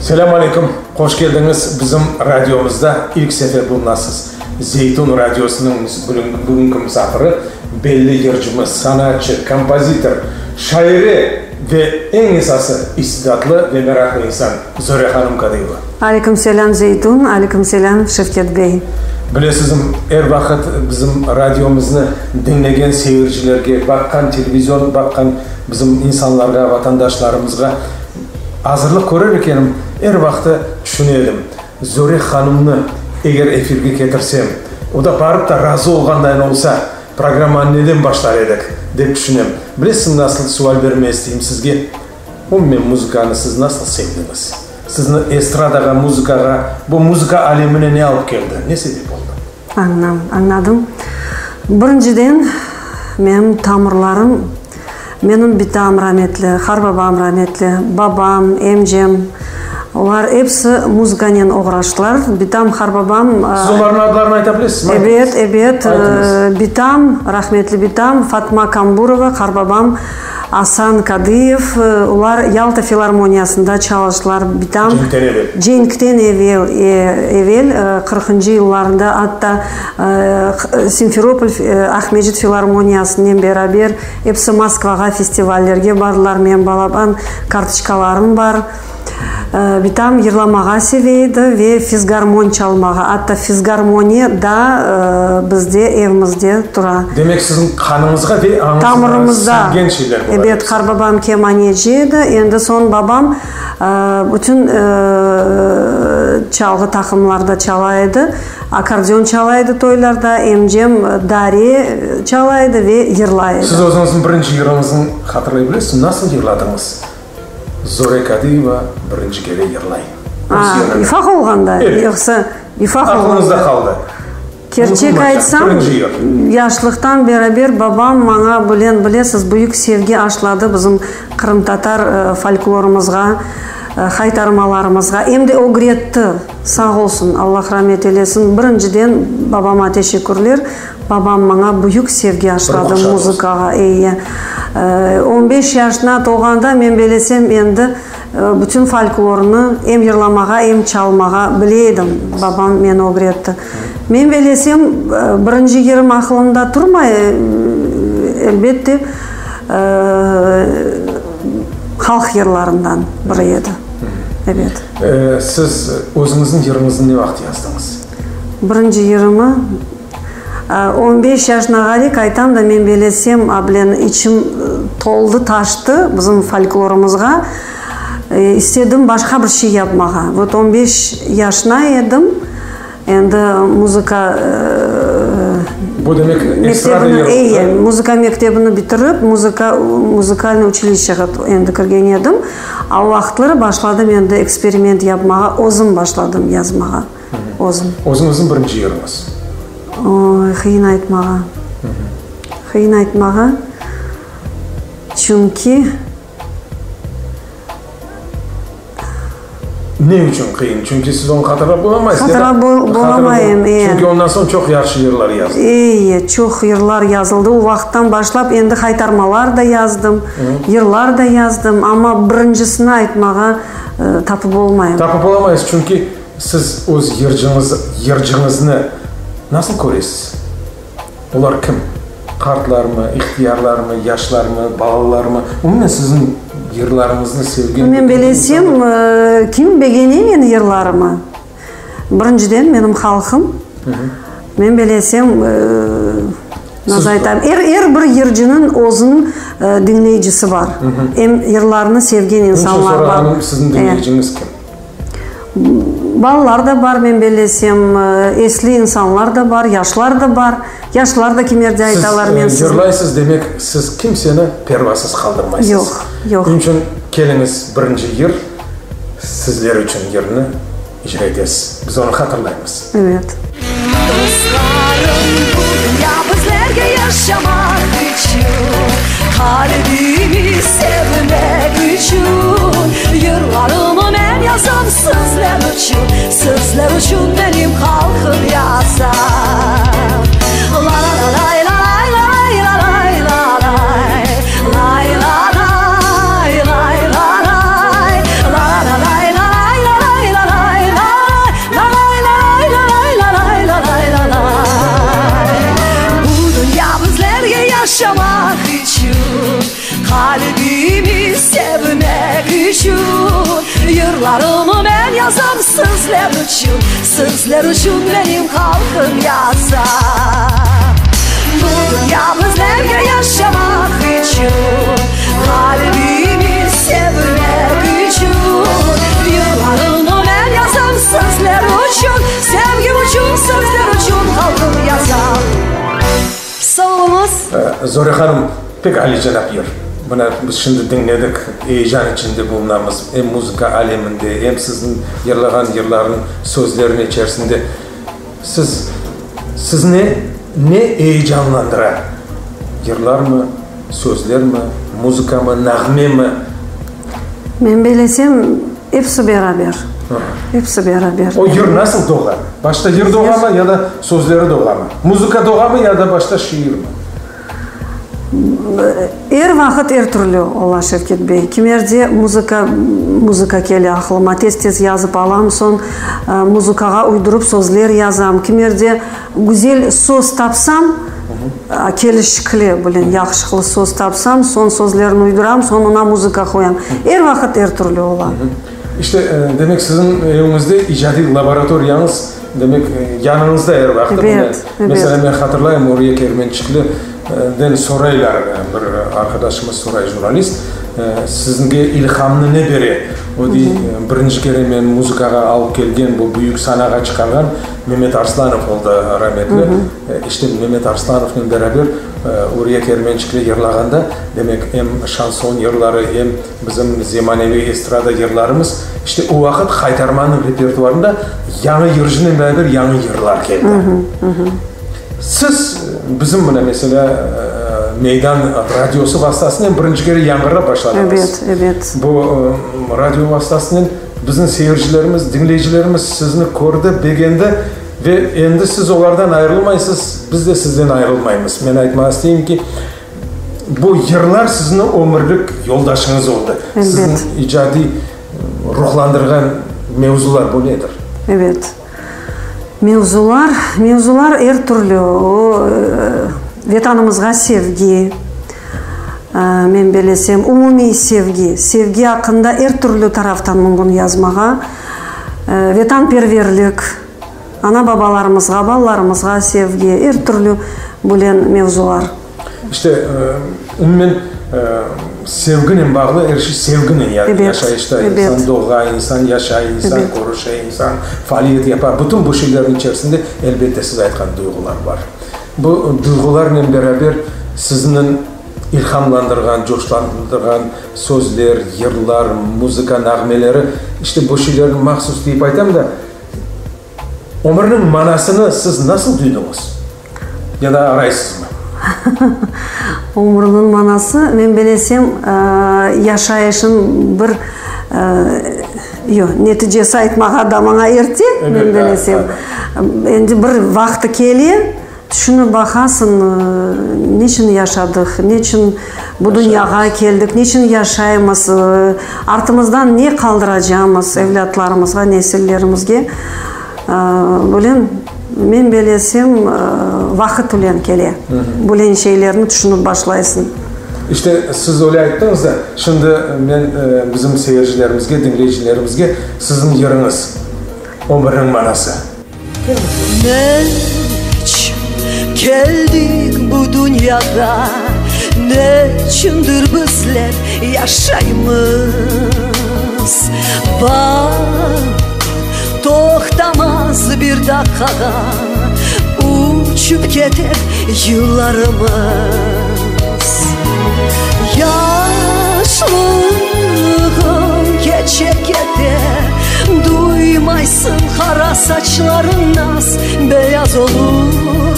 Selâm aleyküm, hoş keldiñiz, bizim radiomızda ilk sefer bulunasız. Zeytun radiosınıñ bugünki musafiri belli yırcımız, sanatçı, kompozitor, şaire ve eñ esası istidatlı ve meraqlı insan Zöre hanım Kadıyeva. Aleyküm selâm, Zeytun, aleyküm selâm, Şevket bey. Bilesizm, er vaqıt bizim radiomıznı diñlegen seyircilerge, baqqan televizion baqqan bizim insanlarğa, vatandaşlarımızğa azırlıq körer ekenim, er vaqtı tüşüne edim, Zöre hanımnı eger efirge ketirsem, o da barıp da razı olğandayın olsa, programmanı neden başlar edik, dep tüşünem. Bilesiñ, nasıl sual bermeye isteyim sizge? Umumen muzıkanı siz nasıl sevdiñiz? Sizni estradağa, muzıkağa, bu muzıka alemine ne alıp keldi? Ne sebep oldı? Añlam, añladım. Birinciden, menim tamırlarım, menim bitam rametli, harbabam rametli, babam, emcem, olar episi muzıkanen oğraştılar. Bitam, harbabam. Siz olarnıñ adlarını ayta bilesizmi? Ebet, ebet. Aytıñız. Bitam, rahmetli bitam Fatma Kamburova, harbabam Asan Kadıyev, olar Yalta filarmoniyasında çalıştılar. Bitam Cenkten evel. Cenkten evel, evel, qırqıncı yıllarında atta Simferopol Aqmescit filarmoniyasınen beraber episi Moskvağa festivallerge bardılar. Menim balaban kartoçkalarım bar. Bitam yırlamağa seve edi ve fisgarmon çalmağa. Atta fisgarmoniya da bizde evimizde tura. Demek, siziñ qanıñızğa ve añıñızğa siñgen şeyler bular. Ebet, qarbabam kemaneci edi. Endi soñ babam bütün çalğı taqımlarda çala edi. Akkordeon çala edi toylarda, emcem dare çala edi ve yırlay edi. Siz özüñizniñ birinci yırıñıznı hatırlay bilesizmi? Nasıl yırladıñız? Zore Kadıyeva birinci kere yırlay. A, ufaq olğanda? Evet. Yoqsa ufaq olğanda? Aqlıñızda qaldı. Kerçek aytsam, yaşlıqtan beraber babam maña, bilen, bilesiz, büyük sevgi aşladı bizim qırımtatar folklorımızğa, haytarmalarımızğa. Em de ögretti. Sağ olsun, Allah rahmet eylesin. Birinciden babama teşekkürler. Babam maña büyük sevgi aşladı muzıkağa, eyi. On beş yaşına tolğanda men belesem endi bütün folklornı em yırlamağa, em çalmağa bile edim, babam meni ögretti. Men belesem, birinci yırım aqılımda turmay, elbette, halq yırlarından biri edi, ebet. Siz özüñizniñ yırıñıznı ne vaqıt yazdıñız? Birinci yırımı On beş yaşına ğarik aytam da, men belesem, ablen, içim toldı, taştı bizim folklorımızğa. İstedim başqa bir şey yapmağa. Vot on beş yaşına edim, endi muzıka Bu demek, estrada yırı oldı? Eye, muzıka mektebini bitirip, muzıka, muzıkalnıy uçilişşeğa endi kirgen edim. A o vaqıtları başladım endi eksperiment yapmağa, özüm başladım yazmağa. Özüm. Özüñizniñ birinci yırıñız? Oy, qıyın aytmağa. Qıyın aytmağa, çünki. Ne içün qıyın? Çünki siz onı hatırlap olamaysız. Hatırlap olamayım, e. Çünki ondan soñ çoq yahşı yırlar yazıldı. E, çoq yırlar yazıldı. O vaqıttan başlap endi haytarmalar da yazdım, yırlar da yazdım, amma birincisini aytmağa tapıp olmayım. Tapıp olamaysız, çünki siz öz yırcıñız, yırcıñıznı nasıl köresiz? Olar kim? Qartlarmı, ihtiyarlarmı, yaşlarmı, balalarmı? Umumen siziñ yırlarıñıznı sevgen Men belesem, kim begene meni yırlarımı? Birinciden, menim halqım. Men belesem, nasıl aytam, er, er bir yırcınıñ özüniñ diñleyicisi bar. Em yırlarını sevgen insanlar bar. Bunıñ içün sorağanım, siziñ diñleyiciñiz kim? Balalar da bar, men bellesem, esli insanlar da bar, yaşlar da bar. Yaşlar da kimerde aytalar, men Siz yırlaysız, demek, siz kimseni pervasız qaldırmaysız. Yoq, yoq. Bunıñ içün keliñiz, birinci yır, sizler içün yırnı icra etesiz. Biz onı hatırlaymız. Evet. Dostlarım, bu dünya bizlerge yaşamaq içün, Qalbimiz sevmek içün. Yırlarımı men yazam sizler içün, Sizler içün menim halqım yaza. La-la-la-lay, la-lay, lay, la-lay, la-lay, Lay, la-lay, lay, la-lay, La-la-la-lay, la-lay, la-lay. Yırlarımı men yazam sizler içün, Sizler içün menim halqım yaza. Bu dünya bizlerge yaşamaq içün, Qalbimiz sevmek içün. Yırlarımı men yazam sizler içün, Sevgim içün, sizler içün halqım yazam. Sağ oluñız. Zore hanım, pek alicenap yır. Mına biz şimdi diñledik, eyecan içinde bulunamız, em muzıka aleminde, em siziñ yırlağan yırlarnıñ sözleriniñ içerisinde. Siz, sizni ne eyecanlandıra? Yırlarmı, sözlermi, muzıkamı, nağmemi? Men bellesem, episi beraber. Episi beraber. O yır nasıl doğa? Başta yır doğamı ya da sözleri doğamı? Muzıka doğamı ya da başta şiirmi? Er vaqıt er türlü ola, Şevket bey. Kimerde muzıka, muzıka kele aqlıma, tez-tez yazıp alam, soñ muzıkağa uydurıp sözler yazam. Kimerde güzel söz tapsam, kelişikli, böyle yaqışıqlı söz tapsam, soñ sözlerni uyduram, soñ oña muzıka qoyam. Er vaqıt er türlü ola. İşte, demek, siziñ eviñizde icadiy laboratoriyañız, demek, yanıñızda er vaqıt. Ebet, ebet. Meselâ, men hatırlayım, Uriye Kermençikli den soraylar, bir arqadaşımız soray, jurnalist, siziñge ilhamnı ne bere? O dey, birinci kere meni muzıkağa alıp kelgen, bu büyük sanağa çıqarğan Memet Arslanov oldı, rametli. İşte, Memet Arslanovnen beraber Uriye Kermençikli yırlağanda, demek, em şanson yırları, em Bizim zemaneviy estrada yırlarımız, işte o vaqıt Haytarmanıñ repertuarında yañı yırcınen beraber yañı yırlar keldi. Siz bizim mına meselâ Meydan radiosı vastasınen birinci kere yañğırap başladıñız. Ebet, ebet. Bu radio vastasınen bizim seyircilerimiz, diñleyicilerimiz sizni kördi, begendi ve endi siz olardan ayırılmaysız, biz de sizden ayırılmaymız. Men aytmağa isteyim ki, Bu yırlar siziñ ömürlik yoldaşıñız oldı. Elbet. Siziñ icadiy ruhlandırğan mevzular bu nedir? Evet. Mevzular, mevzular er türlü. O, Vetanımızğa sevgi, men belesem, umumiy sevgi, sevgi aqqında er türlü taraftan mümkün yazmağa, vetanperverlik, Ana-babalarımızğa, balalarımızğa sevgi, er türlü bülen mevzular. İşte, umumen, sevginen bağlı er şey sevginen, yani yaşayışta insan doğa, insan yaşay, insan körüşe, insan faaliyet yapa. Bütün bu şeylerniñ içerisinde, elbette, siz aytqan duyğular bar. Bu duyğularnen beraber sizniñ ilhamlandırğan, coşlandırğan sözler, yırlar, muzıka nağmeleri, işte bu şeylerni mahsus deyip aytam da, Ömürniñ manasını siz nasıl duydıñız? Ya da araysızmı? Ömürniñ manası, men belesem, yaşayışıñ bir, yoq, neticesi aytmağa da maña erte, men belesem. Endi bir vaqtı kele, Tüşünip baqasıñ, niçün yaşadıq, niçün bu dünyağa keldik, niçün yaşaymız, artımızdan ne qaldıracamız evlâtlarımızğa, nesillerimizge, bilen, men belesem, vaqıt ülen kele, bülen şeylerni tüşünip başlaysıñ. İşte, siz öyle ayttıñız da, şimdi men bizim seyircilerimizge, diñleyicilerimizge siziñ yırıñız, Ömürniñ manası. Ne içün keldik bu dünyağa, Ne içündir bizler yaşaymız? Vaqıt toqtamaz bir daqqağa, Uçıp keter yıllarımız. Yaşlığıñ keçe keter, Duymaysıñ qara saçlarıñ naz beyaz olur.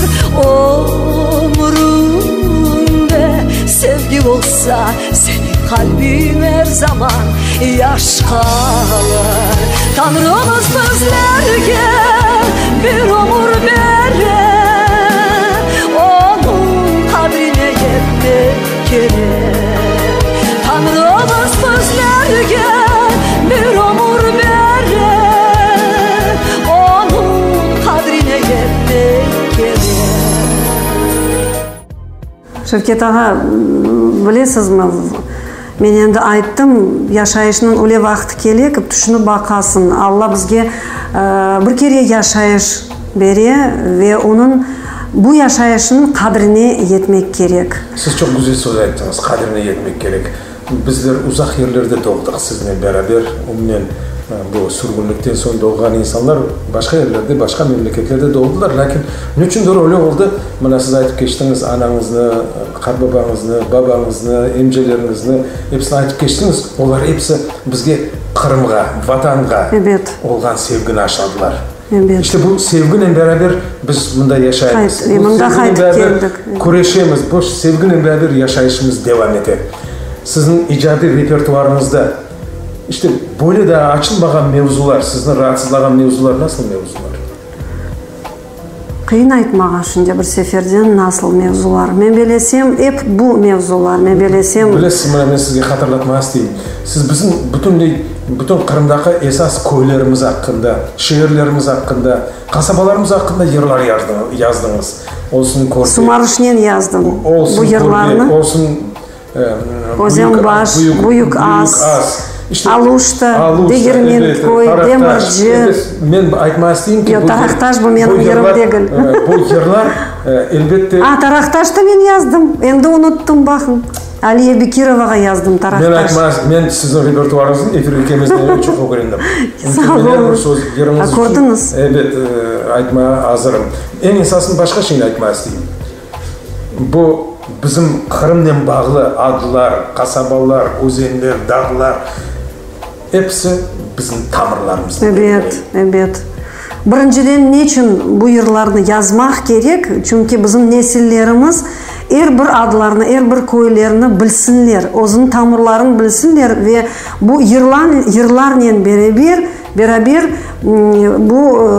Ömrüñde sevgi olsa, seniñ qalbiñ er zaman yaş qalır. Tañrımız bizlerge bir ömür bere, Onıñ qadrine yetmek kerek. Tañrımız bizlerge bir ömür bere, Onıñ qadrine yetmek kerek. Şevket ağa, bilesizmi, Men endi ayttım, yaşayışnıñ öyle vaqtı kele ki, tüşünip baqasıñ, Alla bizge bir kere yaşayış bere ve onıñ, bu yaşayışnıñ qadrine yetmek kerek. Siz çoq güzel söz ayttıñız, qadrine yetmek kerek. Bizler uzaq yerlerde doğdıq siznen beraber, umumen bu sürgünlikten soñ doğğan insanlar başqa yerlerde, başqa memleketlerde doğdılar, lâkin niçündir öyle oldı, mına siz aytıp keçtiñiz, anañıznı, qartbabañıznı, babañıznı, emceleriñizni, episini aytıp keçtiñiz, olar episi bizge Qırımğa, Vatanğa olğan sevgini aşladılar. İşte bu sevginen beraber biz mında yaşaymız, bu sevginen beraber küreşemiz, bu sevginen beraber yaşayışımız devam ete. Siziñ icadiy repertuarıñızda işte böyle daa açılmağan mevzular, sizni raatsızlağan mevzular nasıl mevzular? Qıyın aytmağa şimdi bir seferden nasıl mevzular. Men belesem, ep bu mevzular, men belesem. Bilesiz, mına men sizge hatırlatmağa isteyim. Siz bizim bütünley, bütün Qırımdaki esas köylerimiz aqqında, şeerlerimiz aqqında, qasabalarımız aqqında yırlar yazdıñız. Olsun Körbek. Sumarışnen yazdım bu yırlarnı. Olsun Körbek, olsun Özenbaş, Büyük Az, Aluşta, Degirmenköy, Demirci. Men aytmağa isteyim ki, Yoq, Taraqtaş bu menim yırım degil. Bu yırlar, elbette. A, Taraqtaşta men yazdım, endi unuttım, baqıñ. Aliye Bekirovağa yazdım Taraqtaş. Men aytmağa, men siziñ repertuarıñıznı efirge kelmezden evel çoq ögrendim. Sağ oluñ. Kördiñiz. Ebet, aytmağa azırım. Eñ esasını başqa şeyni aytmağa isteyim. Bu, bizim Qırımnen bağlı adlar, qasabalar, özenler, dağlar, episi bizim tamırlarımıznı Ebet, ebet. Birinciden, neçün bu yırlarnı yazmaq kerek? Çünki bizim nesillerimiz er bir adlarnı, er bir köylerni bilsinler, özüniñ tamırlarını bilsinler ve bu yırlan yırlarnen bereber, beraber bu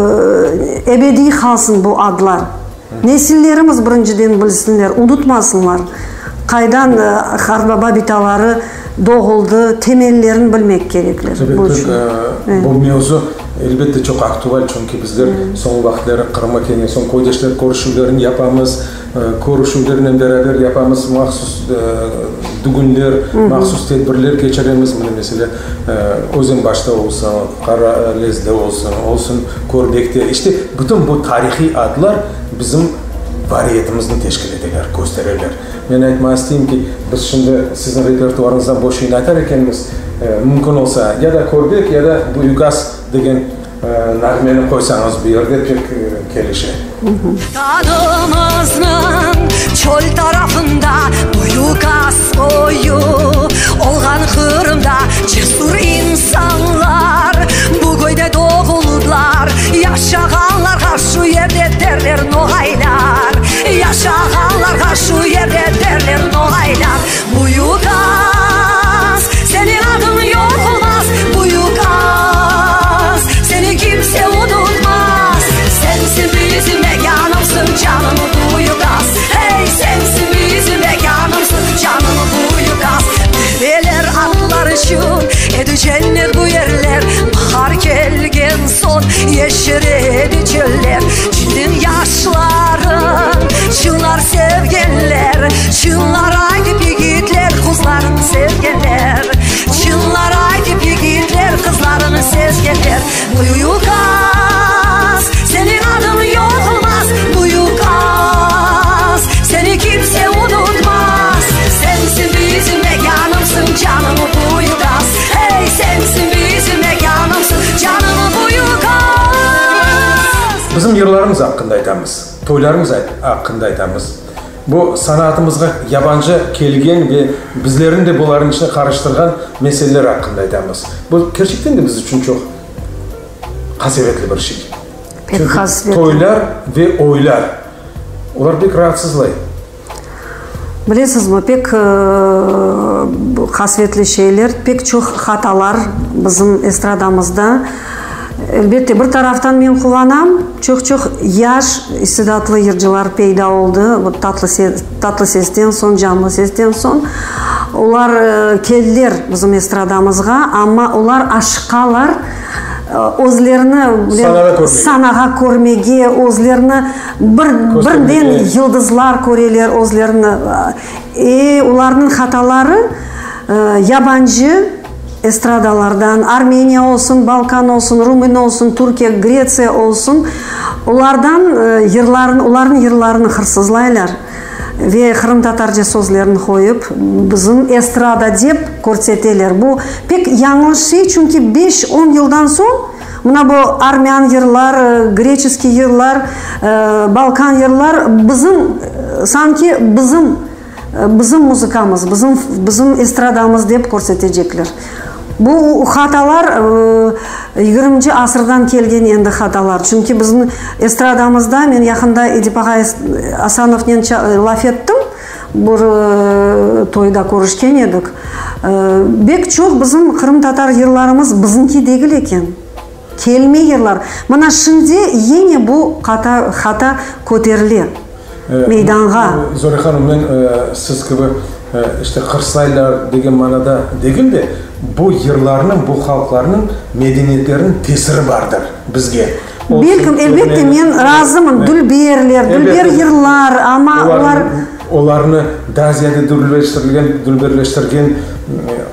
ebediy qalsın bu adlar. Nesillerimiz birinciden bilsinler, unutmasınlar, qaydan qartbaba-bitaları doğuldı, temellerini bilmek kerekler. Bu içün. Bu mevzu, elbette, çoq aktual, çünki bizler soñu vaqıtları Qırımğa kelgen soñ köydeşler körüşüvlerini yapamız, körüşüvlernen beraber yapamız mahsus dügünler, mahsus tedbirler keçiremiz. Mına, meselâ, Özenbaşta olsun, Qaralezde olsun, olsun Körbekte, işte, bütün bu tarihiy adlar bizim variyetimizni teşkil eteler, köstereler. Men aytmağa isteyim ki, biz şimdi siziñ repertuarıñızdan bu şeyni aytar ekenmiz, mümkün olsa, ya da Körbek, ya da Büyükaz degen nağmeni qoysañız bu yerde pek kelişe. Vatanımıznıñ çöl tarafında Büyük Az köyü olğan Qırımda Cesur insanlar bu köyde doğuldılar Yaşağanlarğa şu yerde derler noğaylar Yaşağanlarğa şu yerde derler noğaylar Büyük Az, seniñ adıñ yoq olmaz, Büyük Az, seni kimse unutmaz. Sensiñ bizim mekânımsıñ, canım, Büyük Az, Hey, sensiñ bizim mekânımsıñ, canım, Büyük Az. Develer, atlar içün edi cennet bu yerler, Bahar kelgen soñ yeşere edi çöller. Çitin yaşlarıñ çıñlar sevgenler, Çıñlar aytıp yigitler qızların sevgenler, Çıñlar aytıp yigitler qızların sevgenler. Büyük Az, seniñ adıñ yoq olmaz, Büyük Az, seni kimse unutmaz. Sensiñ bizim mekânımsıñ, canım, Büyük Az, Hey, sensiñ bizim mekânımsıñ, canım, Büyük Az. Bizim yırlarımız aqqında aytamız, toylarımız aqqında aytamız. Bu sanatımızğa yabancı kelgen ve bizlerni de bularnıñ içine qarıştırğan meseleler aqqında aytamız. Bu kerçekten de biz içün çoq qasevetli bir şey. Pek Çünki qasevetli. toylar ve oylar, olar pek raatsızlay. Bilesizmi, pek qasvetli şeyler, pek çoq hatalar bizim estradamızda. Elbette, bir taraftan men quvanam, çoq-çoq yaş, istidatlı yırcılar peyda oldı, bu tatlı tatlı sesten soñ, canlı sesten soñ. Olar keldiler bizim estradamızğa, amma olar aşıqalar özlerini sanağa körmege, özlerini bir, birden yıldızlar köreler özlerini. E, olarnıñ hataları. Yabancı estradalardan, Armeniya olsun, Balkan olsun, Rumın olsun, Türkiye, Gretsiya olsun, olardan yırlarını, olarnıñ yırlarını hırsızlaylar ve qırımtatarca sözlerini qoyıp, bizim estrada dep körseteler. Bu pek yañlış şey, çünki beş, on yıldan soñ mına bu armân yırlar, greçeskiy yırlar, balkan yırlar bizim, sanki bizim Bizim muzıkamız, bizim bizim estradamız dep körsetecekler. Bu hatalar yigirminci asırdan kelgen endi hatalar. Çünki bizim estradamızda, men yaqında Edip ağa Asanovnen laf ettim, bir toyda körüşken edik, bek çoq bizim qırımtatar yırlarımız bizimki degil eken. Kelme yırlar. Mına şimdi yine bu hata köterile meydanğa. Zore hanım, men siz kibi işte hırslaylar degen manada degil de, bu yırlarnıñ, bu halqlarnıñ medeniyetleriniñ tesiri bardır bizge. Belkim, elbette, men razımın, dülberler, dülber yırlar, amma olar. Olarnı daa ziyade dülberleştirilgen, dülberleştirgen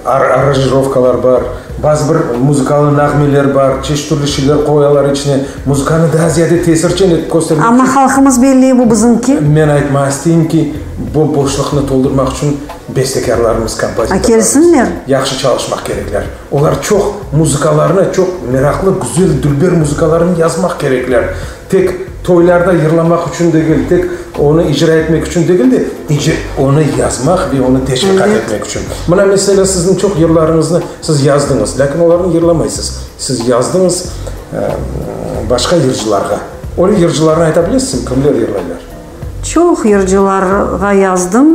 aranjirovkalar bar, bazı bir muzıkalı nağmeler bar, çeşit türlü şeyler qoyalar içine, muzıkanı daa ziyade tesirçen etip köstermek içün. Amma halqımız belli, bu bizimki. Men aytmağa isteyim ki, bu boşluqnı toldurmaq içün bestekârlarımız, kompozitorlarımız yahşı çalışmaq kerekler. Olar çoq muzıkalarnı, çoq meraqlı, güzel, dülber muzıkalarnı yazmaq kerekler. Tek toylarda yırlamaq içün degil, tek onı icra etmek içün degil de, onı yazmaq ve onı teşviqat etmek içün. Mına, meselâ, siziñ çoq yırlarıñıznı siz yazdıñız, lâkin olarnı yırlamaysız. Siz yazdıñız başqa yırcılarğa. Öyle yırcılarnı ayta bilesizmi, kimler yırlaylar? Çoq yırcılarğa yazdım.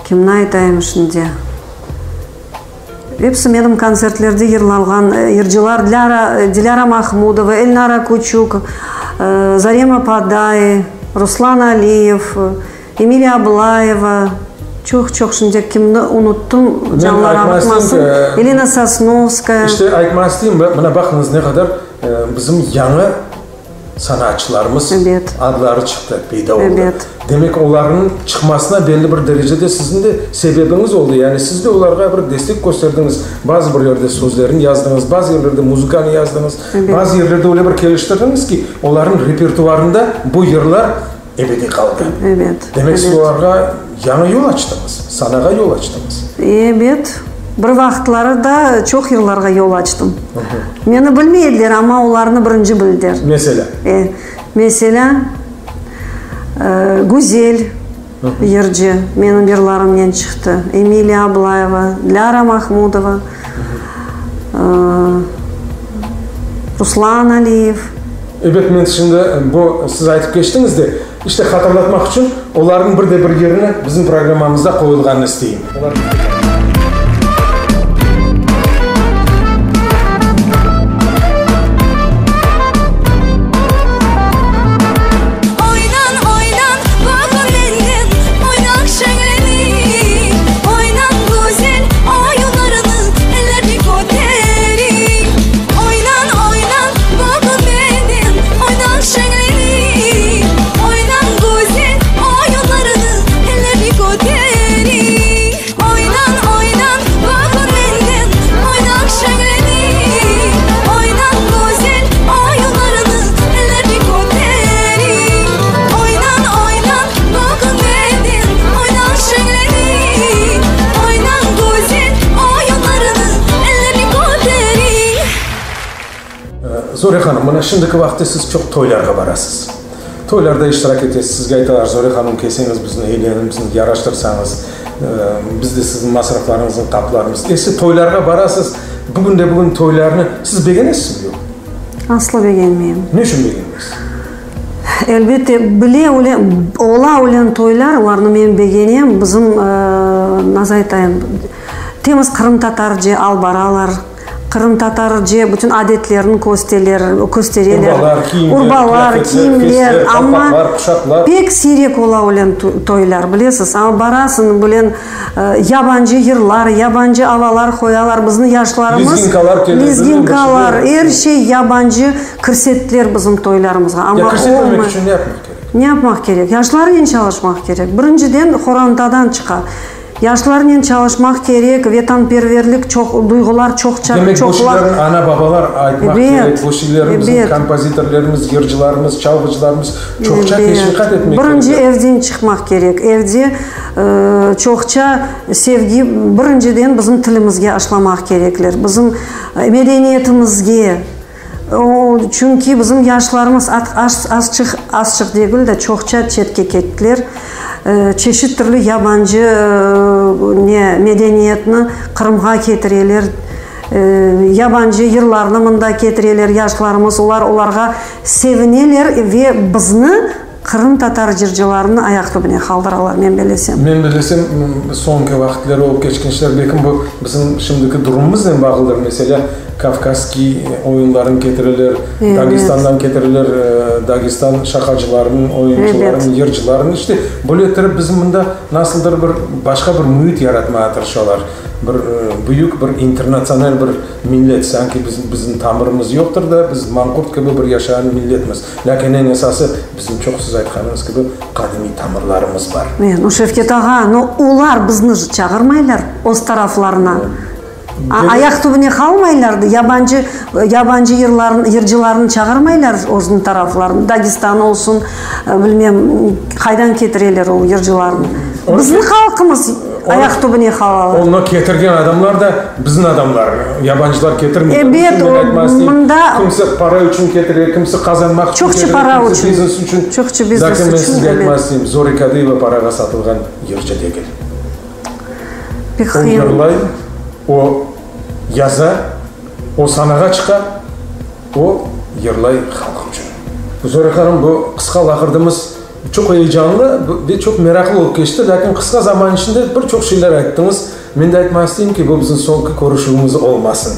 Kimni aytayım şimdi? Episi menim kontsertlerde yırlanğan yırcılar, Dilâra Mahmudova, Elnara Küçük, Zarema Paday, Ruslan Aliyev, Emiliya Ablayeva, çoq-çoq, şimdi kimni unuttım, canları ağırtmasın, Elina Sosnovskaya. İşte, aytmaq isteyim, mına baqıñız ne qadar bizim yañı sanatçılarımız adları çıqtı, peyda oldı. Demek, olarnıñ çıqmasına belli bir derecede siziñ de sebebiñiz oldı. Yani siz de olarğa bir destek kösterdiñiz. Bazı bir yerde sözlerini yazdıñız, bazı yerlerde muzıkanı yazdıñız, bazı yerlerde öyle bir keliştirdiñiz ki, olarnıñ repertuarında bu yırlar ebediy qaldı. Demek, siz olarğa yañı yol açtıñız, sanağa yol açtıñız. Ebet. Bir vaqıtları da çoq yırlarğa yol açtım. Meni bilmey ediler, amma olarnı birinci bildiler. Meselâ? E, meselâ, Güzel yırcı menim yırlarımnen çıqtı, Emiliya Ablayeva, Dilâra Mahmudova, Ruslan Aliyev. Ebet, men şimdi bu, siz aytıp keçtiñiz de, işte hatırlatmaq içün olarnıñ bir de bir yerini bizim programmamızda qoyulğanını isteyim. Oynan, oynan, bugün menden oynaq şeñlenik. Oynan güzel oyunlarnı, ellerni köterik. Oynan, oynan, bugün menden oynaq şeñlenik. Oynan güzel oyunlarnı, ellerni köterik. Oynan, oynan, bugün menden oynaq şeñlenik. Oynan güzel oyunlarnı, ellerni köterik. Oynan, oynan, bugün menden oynaq şeñlenik. Oynan güzel oyunlarnı, ellerni köterik. Zore hanım, mına şimdiki vaqıtta siz çoq toylarğa barasız. Toylarda iştirak etesiz, sizge aytalar, Zore hanım, kelseñiz bizni eğlenip, bizni yaraştırsañız, biz de siziñ masraflarıñıznı qaplarmız. E, siz toylarğa barasız, bugün de bugün toylarnı siz begenesizmi, yoqmı? Aslı begenmeyim. Ne içün begenmeysiz? Elbette, bile öyle, ola öyle toylar, olarnı men begenem, bizim, nasıl aytayım, temiz qırımtatarca al baralar. Qırımtatarca bütün adetlerini kösteler, köstereler. Urbalar, kiyimler, Urbalar, qıyafetler, kiyimler, fesler, amma qalpaqlar, quşaqlar. pek siyrek ola ölen toylar, bilesiz. Amma barasıñ, bilen, yabancı yırlar, yabancı avalar qoyalar. Bizni yaşlarımız Lezginkalar kele, bilmem bir lezginkalar, şeyler. er şey yabancı kirsettiler bizim toylarımızğa. Ya Amma kirsetmemek olmay. içün ne yapmaq kerek? Ne yapmaq kerek? Yaşlarnen çalışmaq kerek. Birinciden, qorantadan çıqa. Yaşlarnen çalışmaq kerek, vetanperverlik çoq, duyğular çoqça, Demek, bu çoqlaq. şeylerni ana-babalar aytmaq Ebet, kerek, bu şeylerni bizim ebet. kompozitorlerimiz, yırcılarımız, çalğıcılarımız çoqça Ebet. teşviqat etmek Birinci kerekler. evden çıqmaq kerek. Evde çoqça sevgi, birinciden bizim tilimizge aşlamaq kerekler, bizim medeniyetimizge. O, çünki bizim yaşlarımız azçıq, azçıq degil de, çoqça çetke kettiler. Çeşit türlü yabancı ne medeniyetni Qırımğa ketireler, yabancı yırlarnı mında ketireler yaşlarımız, olar olarğa sevineler ve bizni Qırımtatar cırcılarını ayaq tübüne qaldıralar, men bellesem. Men bellesem, soñki vaqıtları olıp keçken işler, belkim bu bizim şimdiki durumımıznen bağlıdır. Meselâ, kavkazskiy oyunlarını ketireler, Dagestandan ketireler, Dagestan şaqacılarınıñ, oyuncılarınıñ, yırcılarınıñ. İşte, böyle ettirip bizim mında nasıldır bir başqa bir müit yaratmağa tırışalar. Bir büyük bir internatsional bir millet, sanki biz, bizim tamırımız yoqtır da, biz manqurt kibi bir yaşağan milletmiz. Lâkin eñ esası, bizim çoq siz aytqanıñız kibi, qadimiy tamırlarımız bar. E, no, Şevket ağa, no, olar bizni çağırmaylar öz taraflarına. Ayaq tübüne qalmaylar, yabancı, yabancı yırların, yırcılarnı çağırmaylar özüniñ taraflarına. Dagestan olsun, bilmem, qaydan ketireler o yırcılarnı. Bizni halqımız ayaq tübüne qalalar. Onı ketirgen adamlar da bizim adamlar, yabancılar ketirmeyler. Ebet, Onıñ içün men aytmaq isteyim, mında kimse para içün ketire, kimse qazanmaq içün Çoqçı ketire, para kimse içün, biznes içün. çoqçı biznes Lâkin men içün, sizge ebet. aytmaq isteyim, Zore Kadıyeva parağa satılğan yırcı degil. Pek O qıyın. yırlay, o yaza, o sanağa çıqa, o yırlay halq içün. Zore hanım, bu qısqa laqırdımız Çoq eyecanlı ve çoq meraqlı olıp keçti, lâkin qısqa zaman içinde bir çoq şeyler ayttıñız. Men de aytmaq isteyim ki, bu bizim soñki körüşüvimiz olmasın.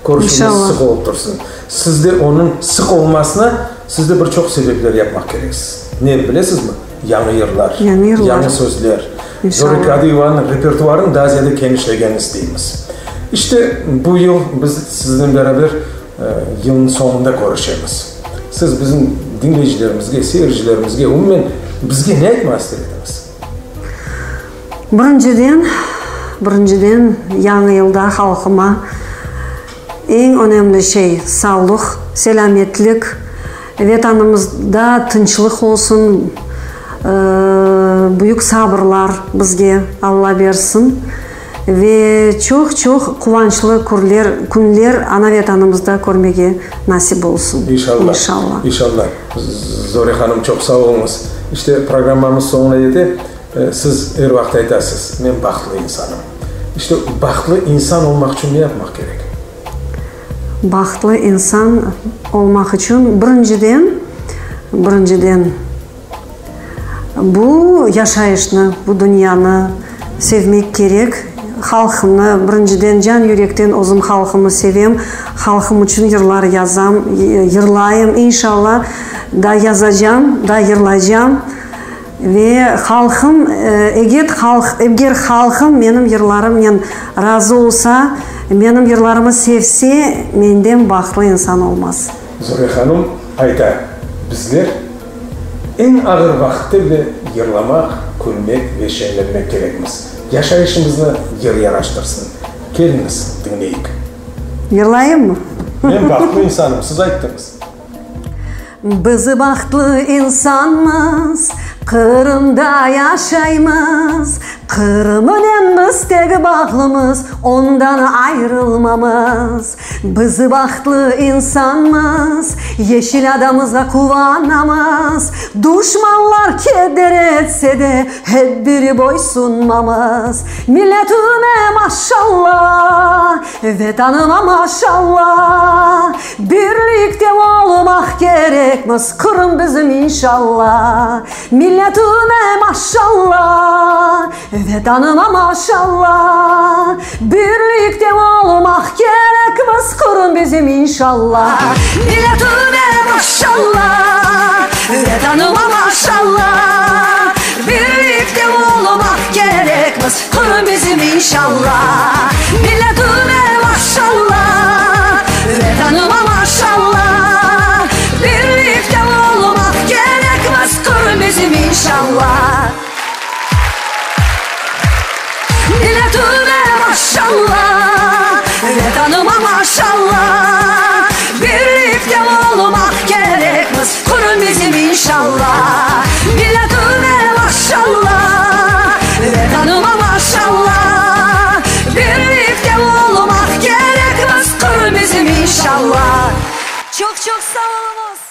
Körüşüvimiz sıq olıp tursun. Siz de onıñ sıq olmasına siz de bir çoq sebepler yapmaq kereksiz. Ne, bilesizmi? Yañı yırlar, yañı sözler. Zore Kadıyevanıñ repertuarınıñ daa ziyade kenişlegenini isteymiz. İşte, bu yıl biz siznen beraber Yılnıñ soñunda körüşemiz. Siz bizim diñleyicilerimizge, seyircilerimizge, umumen bizge ne aytmaq ister ediñiz? Birinciden, birinciden, Yañı yılda halqıma eñ önemli şey, sağlıq, selâmetlik, Vetanımızda tınçlıq olsun, büyük sabırlar bizge Alla bersin ve çoq-çoq quvançlı kürler, künler ana Vetanımızda körmege nasip olsun. İnşallah. İnşallah. İnşallah. Zore hanım, çoq sağ oluñız. İşte, programmamız soñuna yete. Siz er vaqıt aytasız, men bahtlı insanım. İşte, bahtlı insan olmaq içün ne yapmaq kerek? Bahtlı insan olmaq içün, birinciden, birinciden, bu yaşayışnı, bu dünyanı sevmek kerek. Halqımnı, birinciden, can-yürekten özüm halqımnı sevem, halqım içün yırlar yazam, yırlayım, inşalla, daa yazacam, daa yırlaycam. Ve halqım, eget halq, eger halqım menim yırlarımnen razı olsa, menim yırlarımı sevse, menden bahtlı insan olmaz. Zore hanım ayta, Bizler eñ ağır vaqıtta bile yırlamaq, külmek ve şeñlenmek kerekmiz. Yaşayışımıznı yır yaraştırsın. Keliñiz, diñleyik. Yırlayımmı? Men bahtlı insanım, siz ayttıñız. Biz bahtlı insanmız, Qırımda yaşaymız, Qırımnen biz tek bağlımız, ondan ayrılmamız. Biz bahtlı insanmız, yeşil adamızğa quvanamız, Duşmanlar keder etse de, hep biri boysunmamız. Milletime maşalla, Vetanıma maşalla, Birlikte olmaq kerekmiz, Qırım bizim inşalla. Milletime maşalla, Vetanıma maşalla, Birlikte olmaq kerekmiz, Qırım bizim inşalla. Milletime maşalla, Vetanıma maşalla, Birlikte olmaq kerekmiz, Qırım bizim inşalla. Milletime maşalla, Vetanıma maşalla, Birlikte olmaq kerekmiz, Qırım bizim inşalla. maşalla, Vetanıma maşalla. Birlikte olmaq kerekmiz, Qırım bizim inşalla. Milletime maşalla, Vetanıma maşalla. Birlikte olmaq kerekmiz, Qırım bizim inşalla. Çoq-çoq sağ oluñız!